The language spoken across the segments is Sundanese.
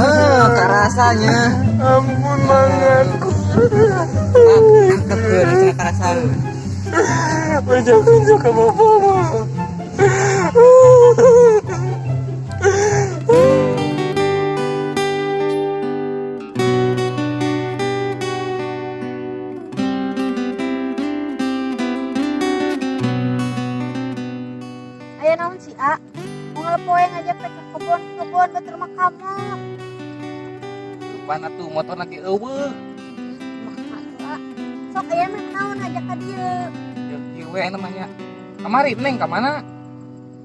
Eh, karasanya. Ampun banget. Antepkeun cenah karasaeun. Bejakeun ka bapak mah. Aya naon sih, A? Unggal poe ngajak teh ke kebon, ke kebon batur mah kamu. Rupana tuh motor lagi euweuh. Mah atuh, A. Sok aya mah naon ngajak ka dieu. Ya kieu we namanya. Kamari Neng ka mana?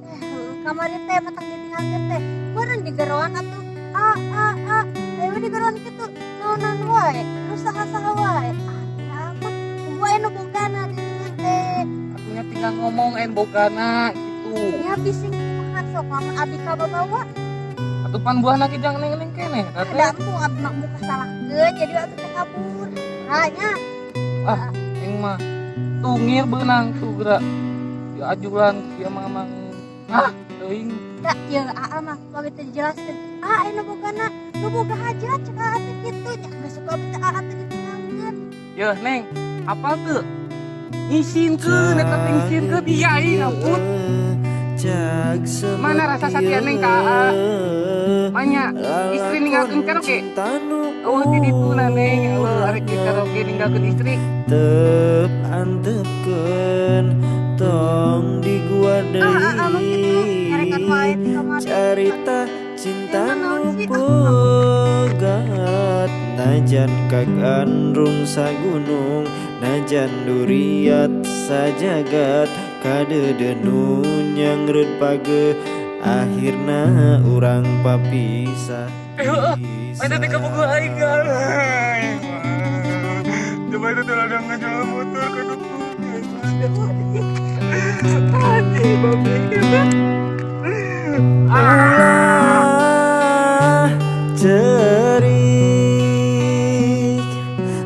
Eh, kamari teh matang ditinggalkeun teh. Beureun digeroan atuh. A a a. Aya we digeroan kitu. Naonan wae, nu saha-saha wae. Ah, amat. Gua anu bogana di dinya teh. Atunya tinggal ngomong en bogana gitu. Ya bising kumaha sok lamun abi kababawa. Atuh pan buahna ge jang neng-neng keneh eta teh. Ada embung abi mah muka salahkeun jadi atuh teh kabur. Hanya Ah, Neng mah tungir beunang tuh geura. Diajulan kieu mah mang. Ah, teuing. Da ya aa mah waktu teh dijelaskeun. Ah, anu bogana, nu boga hajat cek aa teh kitu nya geus suka abi teh aa teh ditinggalkeun. Yeuh Neng, apal teu? Ngisinkeun eta teh ngisinkeun iya aing ampun. Mana rasa satia Neng ka aa? Manya istri ninggalkeun karaoke. Eueuh ti dituna Neng, eueuh arek ge karaoke ninggalkeun istri. Tep antepkeun tong di gua Ah, aa mah kitu nyarekan wae deui ti kamari. Carita cinta Emang nu naon sih? pegat najan kagandrung sagunung najan duriat sajagat kadeudeun nyangreud page akhirna urang papisah. Eh, heueuh. Ada di kamu gua aing. Coba itu tuh ada ngejual motor ke dukun. Anjing, babi. Ulah cerik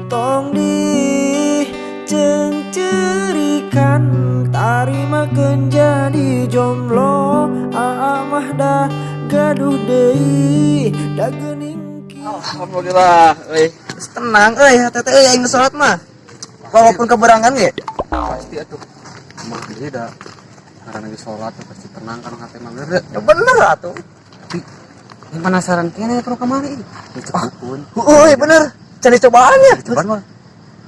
tong dicengcerikan tarimakeun jadi jomblo aa mah dah gaduh deui da geuning. Alhamdulillah, euy. Geus tenang euy, hate teh euy aing geus salat mah. Walaupun keberangan ge. Pasti atuh mah dia dah karena lagi sholat tuh pasti tenang kan hati mah bener. Ya bener atuh. Tapi yang penasaran kayaknya perlu kemana ini dicek dukun. Euy, bener. Can dicobaannya. Cobaan mah.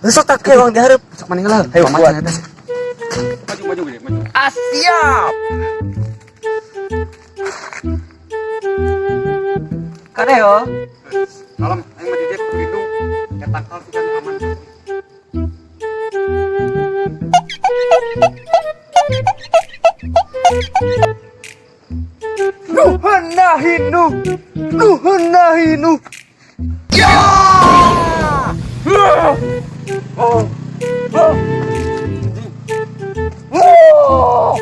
Geus sok tak ke urang dihareup. Cek mana lah. Ayo, buat. Maju maju gede maju. Ah, siap. Kade yo. Kalem aing mah di dia berlindung ya tangkal sih kan aman. Nuhun nahinu. Nuhun nahinu. Ya! Oh. Oh. Oh.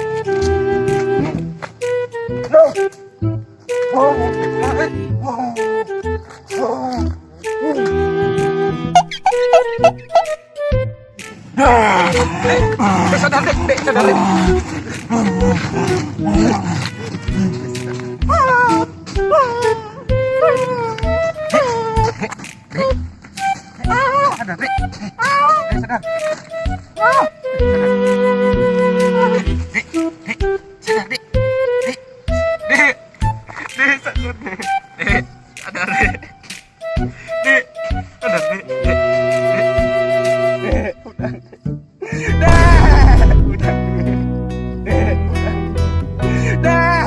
No. Oh. Oh. Oh. Dek, sadar dek, dek, sadar dek. Sadar dek, dek, sadar. Dek, dek, sadar dek, dek, dek, dek, sadar dek, dek, sadar dek, dek, sadar dek, dek, dek, dek, udah, dek, udah, dek, udah, dek.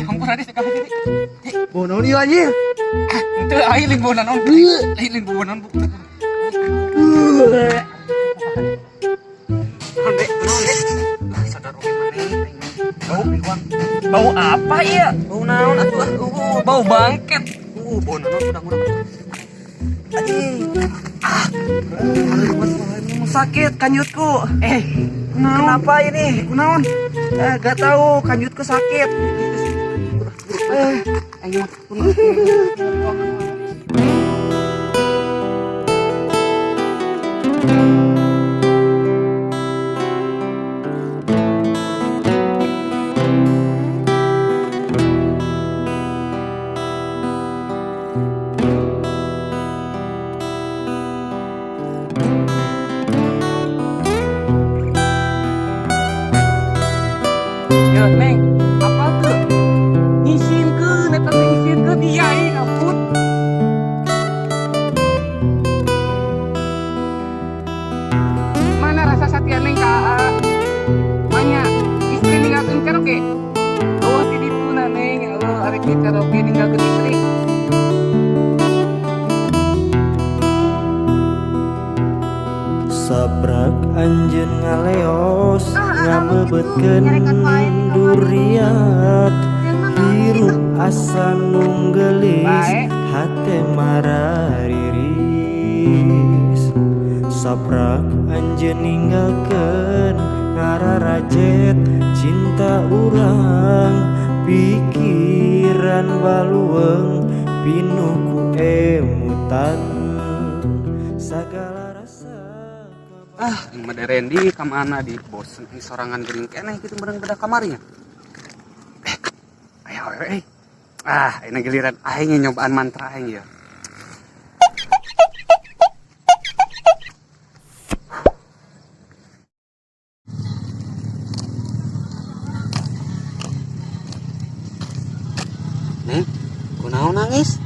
Hampura deh sekali jadi. Bau naon ieu anjir? Henteu aing lain bau naon. Aing lain bau naon. Naon dek, naon dek. Lah sadar oge maneh aing. Bau piluang. Bau apa iya? Bau naon atuh ah? Bau bangket. Bau naon udang-udang. Anjing. Ah. Sakit kanjutku. Kenapa ini? Kunaon? Gak tahu, kanjutku sakit. Ayo. Ya, Neng, apa tuh? Ngisinkeun, eta teh ngisinkeun iya aing ampun. Mana rasa satia Neng ka Aa? Manya, istri ninggalkeun karaoke. Eueuh ti dituna Neng, ya Allah, arek di karaoke ninggalkeun istri. Sabrak anjeun ngaleos ngabebetkeun duriat hirup asa nunggelis hate marariris. Sabrak anjeun ninggalkeun ngararajet cinta urang pikiran baluweung pinuh ku emutan sagala rasa. Ah, aing mah Randy ka mana di bosen aing sorangan geuning keneh kitu beurang beda kamarinya. Aya awewe euy. Ah, ini giliran aing nyobaan mantra aing ya. Neng, kunaon nangis?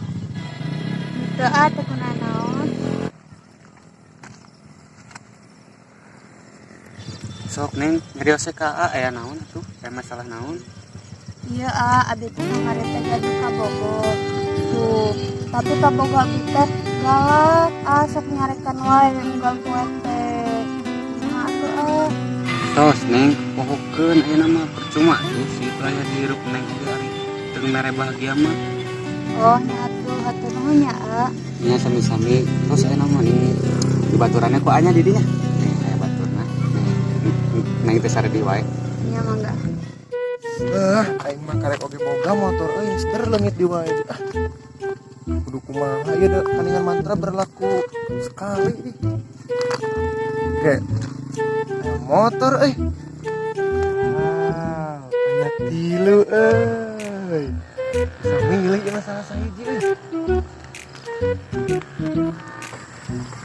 Teu ah, teu kunanaon. Sok Neng, nyarios ka A aya naon atuh? Aya masalah naon? Iya ah, abi teh kamari teh gaduh kabogo. Tuh, tapi kabogo abi teh galak, ah sok nyarekan wae unggal poe teh. Kumaha atuh ah? Tos Neng, pohokeun ayeuna mah percuma tuh si itu aya di hirup Neng oge ari teu mere bahagia mah. Oh, nya atuh hatur nuhun nya ah. Nya sami-sami. Tos ayeuna mah ning di baturanna ku anya di dinya. Nih aya baturna. Neng teh saredi wae. Nya mangga. Aing mah karek oge boga motor euy seder leungit di wae. Ah. Kudu kumaha ieu da kaningan mantra berlaku sekali ih. Oke. Motor euy. Ah, aya tilu euy. Bisa milih ieu mah salah sahiji euy.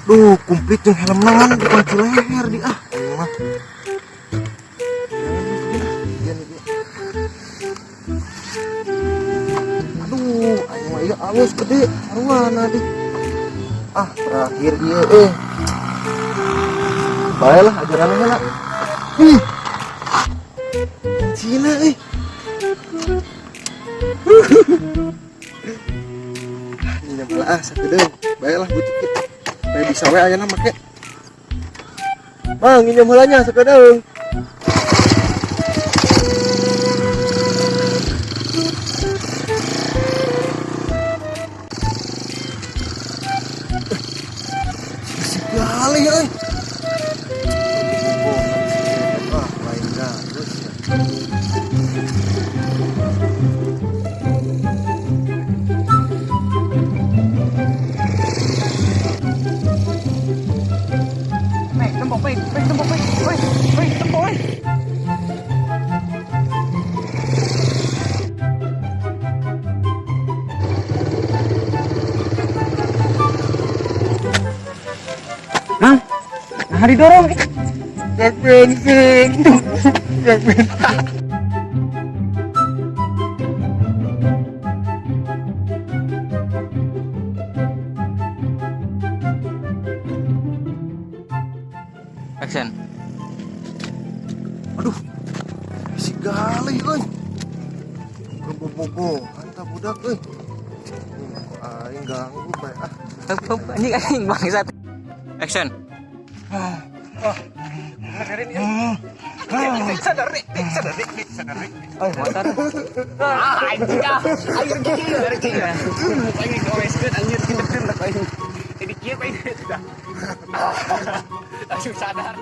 Duh, komplit jeung helmna ngan dikunci leher di ah. Aing mah. Aduh, aing mah ieu alus gede sarwana di. Ah, terakhir ieu Bae lah ajaran heula. Ih. Cina euy. Ini malah ah sakedeung. Bae lah butik kita. Bae bisa we ayeuna make. Mang nginjem heula nya sakedeung. Sekali euy. Ah, lain galus ya. Nek, tembok baik, baik tembok baik, baik, baik tembok baik. Mang, nah didorong. Gak bensin. Gak bensin. Action. Aduh, si gali euy. Bobogohan tah budak euy. Kok aing ganggu bae ah. Anjing anjing bangsat. Action. Sadar nih, sadar nih, sadar nih. Oh, motor. Ah, anjing ah. Aing gigi, anjing. Aing goeskeun anjir kieu aing. Jadi kieu aing sudah. Langsung sadar.